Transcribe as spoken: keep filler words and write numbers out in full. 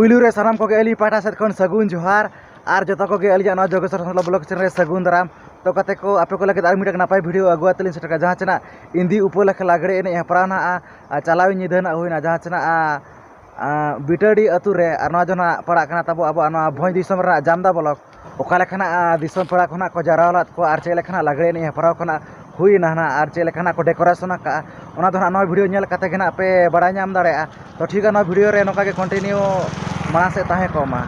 ᱯᱩᱭᱞᱩ ᱨᱮ ᱥᱟᱱᱟᱢ ᱠᱚᱜᱮ ᱟᱹᱞᱤᱧ ᱯᱟᱦᱴᱟ ᱥᱮᱫ ᱠᱷᱚᱱ ᱥᱟᱹᱜᱩᱱ ᱡᱚᱦᱟᱨ᱾ ᱟᱨ ᱡᱚᱛᱚ ᱠᱚᱜᱮ ᱟᱹᱞᱤᱧᱟᱜ ᱱᱚᱣᱟ ᱡᱳᱜᱮᱥᱣᱚᱨ ᱥᱟᱱᱛᱟᱲ ᱵᱞᱚᱜ ᱪᱮᱱᱮᱞ ᱨᱮ ᱥᱟᱹᱜᱩᱱ ᱫᱟᱨᱟᱢ᱾ ᱛᱚ ᱜᱟᱛᱮ ᱠᱚ, ᱟᱯᱮ ᱠᱚ ᱞᱟᱹᱜᱤᱫ ᱟᱨ ᱢᱤᱫᱴᱟᱝ ᱱᱟᱯᱟᱭ ᱵᱷᱤᱰᱤᱭᱳ ᱟᱹᱜᱩ ᱠᱟᱛᱮ ᱞᱤᱧ ᱥᱮᱴᱮᱨ ᱠᱟᱜᱼᱟ, ᱡᱟᱦᱟᱸ ᱪᱮ ᱱᱟᱜ ᱤᱱᱫᱤ ᱩᱯᱟᱹᱞᱟᱠᱷ ᱞᱟᱜᱽᱲᱮ ᱮᱱᱮᱡ ᱦᱮᱯᱨᱟᱣ ᱱᱟᱜ, ᱟᱨ ᱪᱟᱞᱟᱣ ᱧᱤᱫᱟᱹ ᱱᱟᱜ ᱦᱩᱭᱱᱟ, ᱡᱟᱦᱟᱸ ᱪᱮ ᱱᱟᱜ, ᱟᱨ, ᱟᱨ, ᱵᱤᱴᱟᱹᱰᱤ ᱟᱹᱛᱩ ᱨᱮ, ᱟᱨ ᱱᱚᱣᱟ ᱡᱚ ᱱᱟᱜ ᱯᱟᱲᱟᱜ ᱠᱟᱱᱟ ᱛᱟᱵᱚ ᱟᱵᱚᱣᱟᱜ ᱱᱚᱣᱟ ᱵᱷᱚᱸᱡᱽ ᱫᱤᱥᱚᱢ ᱨᱮᱱᱟᱜ ᱡᱟᱢᱫᱟ ᱵᱞᱚᱠ᱾ ᱚᱠᱟ ᱞᱮᱠᱟᱱᱟᱜ, ᱟᱨ, ᱫᱤᱥᱚᱢ ᱯᱮᱲᱟ ᱠᱷᱚᱱᱟᱜ ᱠᱚ ᱡᱟᱣᱨᱟ ᱞᱮᱫ ᱠᱚᱣᱟ ᱟᱨ ᱪᱮᱫ ᱞᱮᱠᱟᱱᱟᱜ ᱞᱟᱜᱽᱲᱮ ᱮᱱᱮᱡ ᱦᱮᱯᱨᱟᱣ ᱠᱷᱚᱱᱟᱜ ᱦᱩᱭᱱᱟ ᱱᱟᱜ ᱟᱨ ᱪᱮᱫ ᱞᱮᱠᱟᱱᱟᱜ ᱠᱚ ᱰᱮᱠᱳᱨᱮᱥᱚᱱ ᱟᱠᱟᱫᱼᱟ, ᱚᱱᱟ ᱫᱚ ᱱᱟᱜ ᱱᱚᱣᱟ ᱵᱷᱤᱰᱤᱭᱳ ᱧᱮᱞ ᱠᱟᱛᱮ ᱜᱮ ᱱᱟᱜ ᱯᱮ ᱵᱟᱲᱟᱭ ᱧᱟᱢ ᱫᱟᱲᱮᱭᱟᱜᱼᱟ᱾ ᱛᱚ ᱴᱷᱤᱠ ᱜᱮᱭᱟ, ᱱᱚᱣᱟ ᱵᱷᱤᱰᱤᱭᱳ ᱨᱮ ᱱᱚᱝᱠᱟ ᱜᱮ ᱠᱚᱱᱴᱤᱱᱤᱭᱩ ᱢᱟᱲᱟᱝ ᱥᱮᱫ ᱛᱟᱦᱮᱸ ᱠᱚᱜ ᱢᱟ᱾